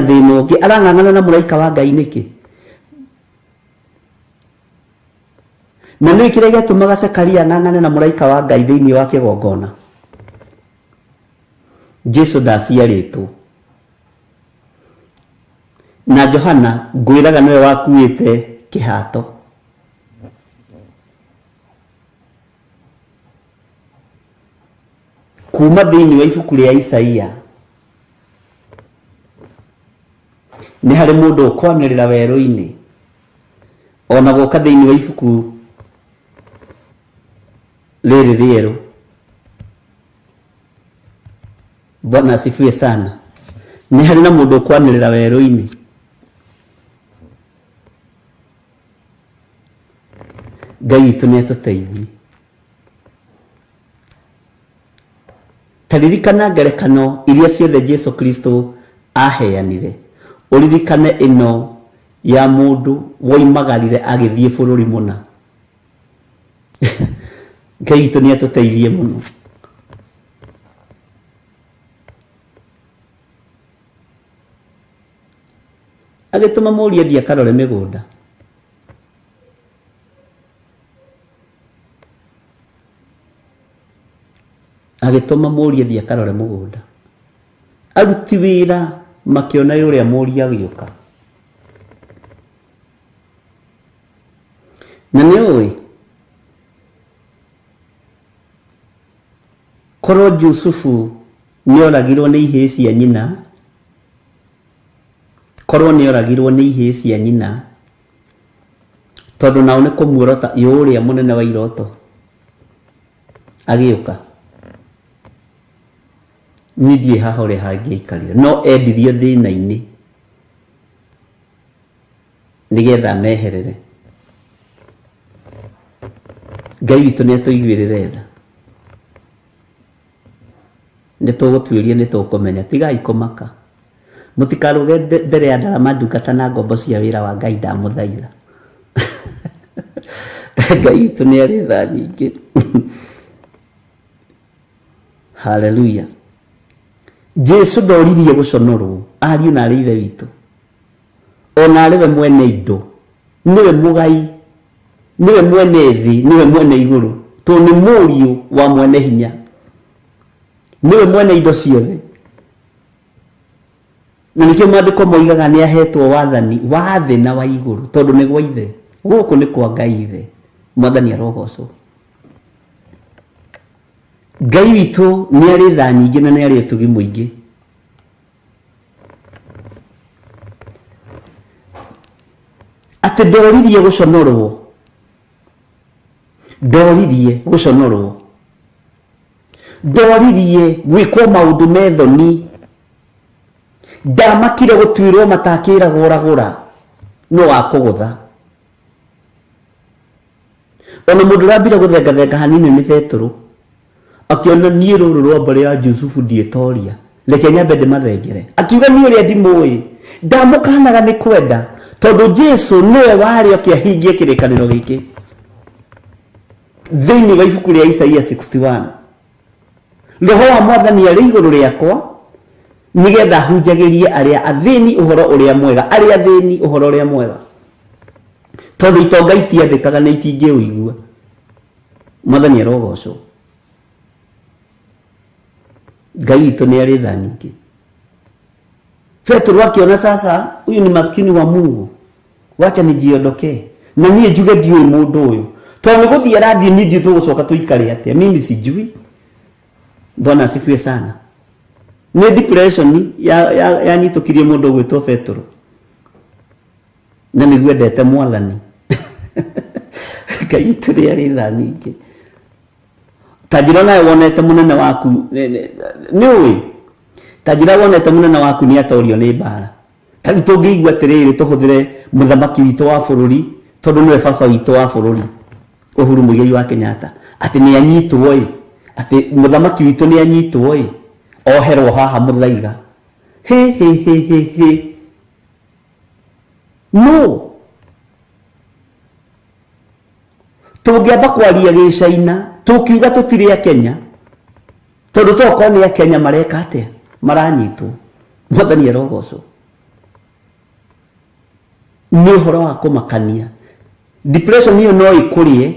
Thĩna ũngĩ arang'ang'ana na mũraika wa Ngai nĩkĩ? Na nĩ kĩrĩa gĩatũmaga Zekaria ang'ang'ane na mũraika wa Ngai thĩinĩ wa kĩgongona? Jesu ndaciarĩtwo na Johana ngwĩraga nĩwe wakuĩte kĩhato. Kuma thĩinĩ wa ibuku rĩa Isaia nĩ harĩ mũndũ ũkwanĩrĩra werũ-inĩ, ona gũka thĩinĩ wa ibuku rĩrĩ rĩerũ. Bwana asifiwe sana. Nĩ harĩ na mũndũ ũkwanĩrĩra werũ-inĩ. Ngai witũ nĩ atũteithie. Taririkana ngerekano iria ciothe Jesu Kristo aheanire, ũririkane ĩno ya mũndũ woimagarire agĩthiĩ bũrũri mũna. Ngai witũ nĩ atũteithie mũno. Agĩtũma mũriũ athiĩ akarore mĩgũnda. Agĩtũma mũriũ athiĩ akarore mũgũnda. Aruti wĩra makĩona ũrĩa mũriũ agĩũka. Na nĩ ũĩ korwo Jusufu nĩ oragirwo nĩ ihĩĩ cia nyina, korwo nĩ oragirwo nĩ ihĩĩ cia nyina, tondũ nao nĩ kũmuorota ũrĩa mũnene wa iroto agĩũka. Niĩ ndiũĩ haha ũrĩa hangĩaikarire, no endirio thĩna-inĩ nĩgetha ameherere. Ngai witũ nĩ atũiguĩrĩre tha. Nĩ tũgũtuĩria, nĩ tũkũmenya. Tigai kũmaka. Mũtikarũge mbere ya ndarama ndungata na ngombo cia wĩra wa Ngai, ndamũthaitha. Ngai witũ nĩ arĩ tha nyingĩ. Haleluya. Jesu ndoririe gũconorwo, ariũ na arĩ ithe witũ. Ona arĩ we mwene indo, nĩwe mũgai, nĩwe mwene thĩ, nĩwe mwene igũrũ, tondũ nĩ mũriũ wa mwene hinya, nĩwe mwene indo ciothe. Na nĩkĩo maandĩko moigaga nĩ ahetwo wathani wa thĩ na wa igũrũ, tondũ nĩ gwa ithe. Gũkũ nĩ kwa Ngai ithe. Mwathani arogocwo. Ngai witũ nĩ arĩ tha nyingĩ na nĩ arĩ ũtugi mũingĩ. Atĩ ndoririe gũconorwo, ndoririe gũconorwo, ndoririe gwĩkwo maũndũ me thoni, ndamakire gũtuĩrwo matakĩragũragũra no wakũgũtha. Ona mũndũ ũrambire gũthengathenga hanini nĩ Petero, akĩona niĩ rũrũ rwa mbarĩ ya Jusufu ndiĩtoria, reke nyambe ndĩmathengere. Akiuga niĩ ũrĩa ndimũĩ, ndamũkanaga nĩ kwenda, tondũ Jesu nĩwe warĩ oke ahingie kĩrĩkanĩro gĩkĩ. Thĩinĩ wa ibuku rĩa Isaia 61, Roho wa Mwathani arĩ igũrũ rĩakwa, nĩgetha hunjagĩrie arĩa athĩni ũhoro ũrĩa mwega, arĩa athĩni ũhoro ũrĩa mwega, tondũ itonga itiathĩkaga na itingĩũigua. Mwathani arogocwo. Ngai witũ nĩ arĩ tha nyingĩ. Petero akiona sasa huyu ni maskini wa Mungu, wacha nijiondokee na niĩ njuge ndiũĩ mũndũ ũyũ, tondũ nĩ gũthiĩ arathiĩ, niĩ ndiũĩ tũgũcoka tũikare atĩa, mimi sijui. Bwana asifiwe sana. Nĩ depression yanyitũkirie mũndũ ũgwĩtwo Petero, na nĩguo endete Mwathani. Ngai witũ nĩ arĩ tha nyingĩ. Ta njĩra nawe wonete mũnene waku, nĩ ũĩ, ta njĩra wonete mũnene waku nĩ atorio nĩ mbara. Ta rĩu tũngĩigua atĩrĩrĩ, tũhũthĩre mũthamaki witũ wa bũrũri, tondũ nĩwe baba witũ wa bũrũri, Uhuru Muigai wa Kenyatta, atĩ nĩ anyitwo ĩ, atĩ mũthamaki witũ nĩ anyitwo ĩ, oherwo haha mũthaiga. Hĩ hĩ hĩ hĩ hĩ. No. Tũngĩamba kwaria gĩcaina, tũkiuga tũtirĩ a Kenya, tondũ tokorwo nĩ a Kenya mareka atĩa, maranyitwo. Mwathani arogocwo. Nĩ ũhoro wa kũmakania. Depression ĩyo no ĩkũrĩe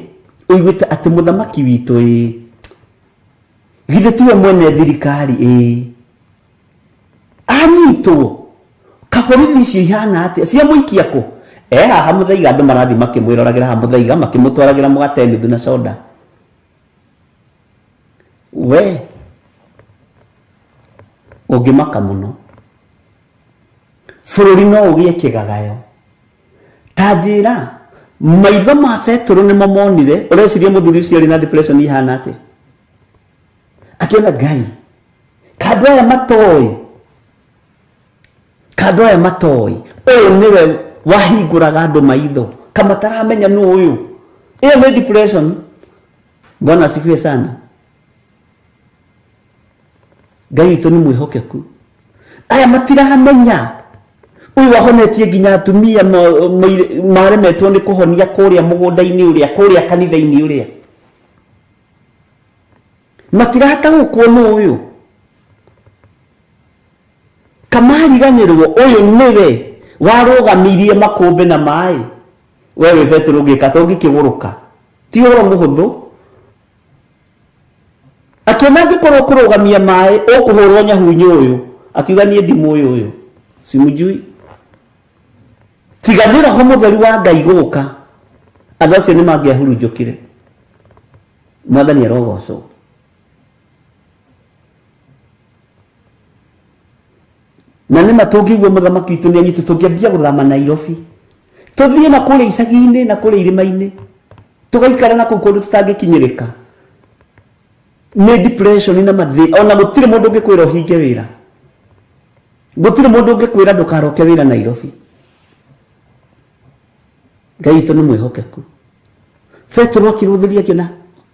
ũiguĩte atĩ mũthamaki witũ ĩ githĩ tiwe mwene thirikari ĩ anyitwo kaborithi icio ihana atĩa ciamũikia kũ haha Muthaiga andũ marathiĩ makĩmwĩroragĩra haha Muthaiga makĩmũtwaragĩra mũgate nuthu na soda. We ũngĩmaka mũno bũrũri no ũgĩe kĩgagayo. Ta njĩra maitho ma Petero nĩmo monire. Ũreciria mũthuri ũcio arĩ na depression ihana atĩa? Akĩona Ngai kandũ aya matoĩ, kandũ aya matoĩ, ũyũ nĩwe wahingũraga andũ maitho kamataramenya nũ ũyũ. Ĩyo nĩ depression. Bwana asifiwe sana. Ngai witũ nĩ mwĩhokeku. Aya matiramenya ũyũ wahonetie nginya atumia maremetwo nĩ kũhonia kũrĩa mũgũnda-inĩ ũrĩa, kũrĩa kanitha-inĩ ũrĩa, matirataũkwo nũ ũyũ. Kamariganĩrwo ũyũ nĩwe warũgamirie makũmbĩ na maĩ. We wĩ Petero ũngĩka ta ũngĩkĩgũrũka, ti ũhoro mũhũthũ. Akĩona angĩkorwo kũrũgamia maĩ ũkũhũrwo nyahunyũ ũyũ, akiuga niĩ ndimũĩ ũyũ, simujui. Tiga nĩ Roho Mũtheru wa Ngai gũka, andũ acio nĩ mangĩahurunjũkire. Mwathani arogocwo. Na nĩ ma tũngĩigua mũthamaki witũ nĩ anyitwo, tũngĩambia gũthama Nairobi, tũthiĩ na kũrĩa icagi-inĩ na kũrĩa irĩma-inĩ, tũgaikara na kũu kũndũ tũtangĩkinyĩrĩka. Nĩ depression na mathĩna. Ona gũtirĩ mũndũ ũngĩkwĩra ũhinge wĩra, gũtirĩ mũndũ ũngĩkwĩra ndũkaroke wĩra Nairobi. Ngai witũ nĩ mwĩhokeku. Petero akĩrũthĩria akĩona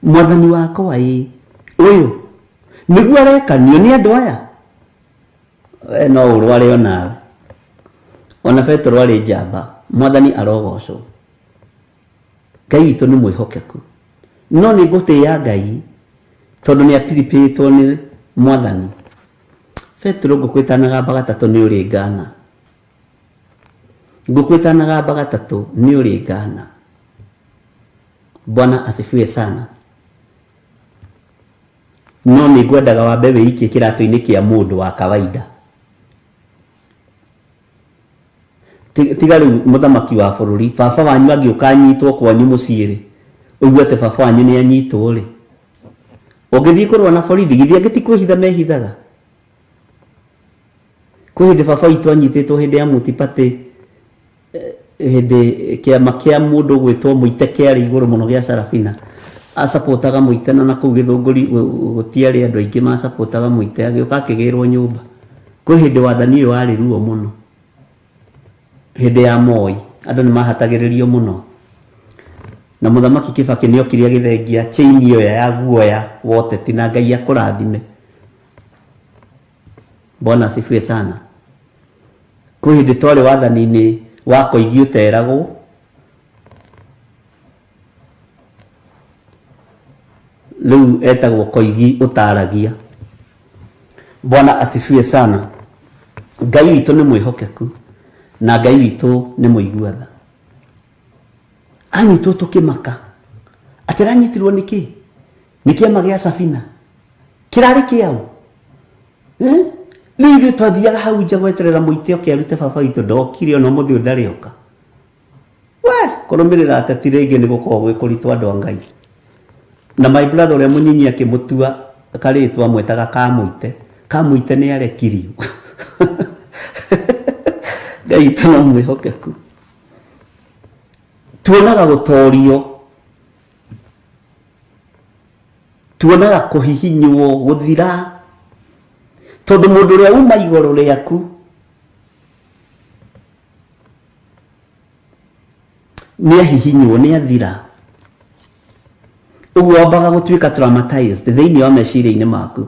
mwathani wakwa ĩ ũyũ nĩguo arekanio nĩ andũ aya. We no ũrware onawe. Ona Petero arĩ njamba. Mwathani arogocwo. Ngai witũ nĩ mwĩhokeku. No nĩ ngũtĩĩa Ngai tondũ nĩ apiripĩtwo nĩ mwathani. Petero ngũkũ ĩtanagamba gatatũ nĩ ũrĩ ngana. Ngũkũ ĩtanagamba gatatũ nĩ ũrĩ ngana. Bwana asifiwe sana. No nĩ ngwendaga wambe wĩikie kĩratũ-inĩ kĩa mũndũ wa kawaida. Tiga rĩu mũthamaki wa bũrũri, baba wanyu angĩũka anyitwo kwanyu mũciĩ rĩ, ũigue atĩ baba wanyu nĩ anyitwo rĩ, ũngĩthiĩ kũrũa na borithi, githĩ angĩ ti kwĩhitha mehithaga? Kwĩ hĩndĩ baba witũ anyitĩtwo hĩndĩ ya multi-party, hĩndĩ kĩama kĩa mũndũ ũgwĩtwo Mũite kĩarĩ igũrũ mũno gĩa Sarafina. Acapotaga Mũite na kũu Gĩthũngũri gũtiarĩ andũ aingĩ macapotaga Mũite, agĩũka akĩgĩrwo nyũmba. Kwĩ hĩndĩ wathani ũyũ warĩ ruo mũno. Hĩndĩ ya Moi andũ nĩ mahatagĩrĩrio mũno. Na mũthamaki Kibaki nĩ okire agĩthengia chain ĩyo ya guoya woteti na Ngai akũrathime. Bwana asifiwe sana. Kwĩ hĩndĩ twarĩ wathani-inĩ wa Koigi ũteragwo, rĩu etagwo Koigi ũtaragia. Bwana asifiwe sana. Ngai witũ nĩ mwĩhokeku na Ngai witũ nĩ mũigua tha. Anyitwo tũkĩmaka atĩ aranyitirwo nĩkĩ? Nĩ kĩama gĩa Safina kĩrarĩ kĩaũ? Rĩu ithuĩ twathiaga hau nja gweterera Mũite oke arute baba witũ, ndokire ona ũmũthĩ ũyũ ndarĩ oka. We kũrũmĩrĩra ateti rĩngĩ nĩ gũkoragwo gwĩ kũritũ andũ a Ngai. Na my brother ũrĩa mũnyinyi akĩmũtua karĩtwa amwĩtaga Kamũite. Kamũite nĩ arekirio. Ngai witũ no mwĩhokeku. Tuonaga gũtorio, tuonaga kũhihinywo, gũthira, tondũ mũndũ ũrĩa uma igũrũ rĩaku nĩ ahihinywo, nĩ athira. Ũguo wambaga gũtuĩka traumatized thĩinĩ wa meciria-inĩ maku.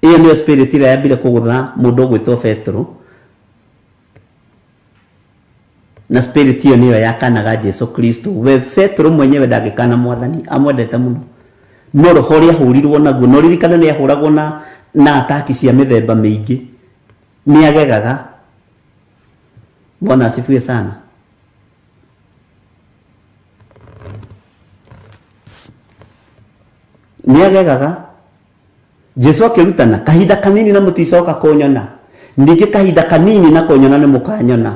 Ĩyo nĩyo spirit ĩrĩa yambire kũgũtha mũndũ ũgwĩtwo Petero, na spirit ĩyo nĩyo yakanaga Jesu Kristo. We Petero mwenyewe ndangĩkana mwathani, amwendete mũno, no roho ũrĩa ahũrirwo naguo, no ririkana nĩ ahũragwo na ataki cia mĩthemba mĩingĩ. Nĩ agegaga. Bwana asifiwe sana. Nĩ agegaga. Jesu akĩrutana kahinda kanini na mũticoka kũnyona, ningĩ kahinda kanini na kũnyona nĩ mũkanyona,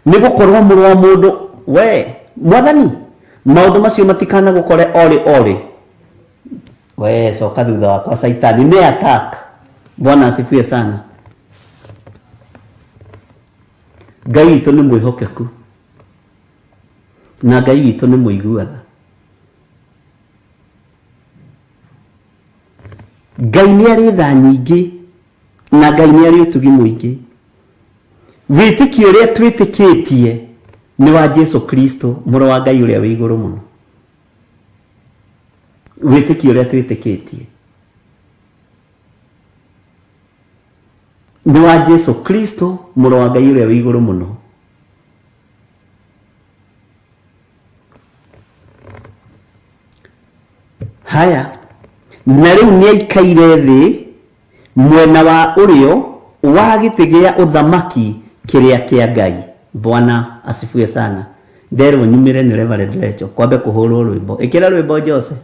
nĩ gũkorwo mũrũ wa mũndũ we mwathani maũndũ macio matikana gũkore orĩ orĩ. We coka thutha wakwa Saitani, nĩ attack. Bwana asifiwe sana. Ngai witũ nĩ mwĩhokeku na Ngai witũ nĩ mũiguaga. Ngai nĩ arĩ tha nyingĩ na Ngai nĩ arĩ ũtugi mũingĩ. Wĩtĩkio ũrĩa twĩtĩkĩtie nĩ wa Jesu Kristo mũrũ wa Ngai ũrĩa wĩ igũrũ mũno. Wĩtĩkio ũrĩa twĩtĩkĩtie nĩ wa Jesu Kristo mũrũ wa Ngai ũrĩa wĩ igũrũ mũno. Haya, na rĩu nĩ aikaire thĩ mwena wa ũrĩo wa gĩtĩ gĩa ũthamaki kĩrĩa kĩa Ngai. Bwana asifiwe sana. Nderwo nyumĩre nĩ Reverend Rachel kwambe kũhũrwo rwĩmbo. Ĩkĩra rwĩmbo Jose.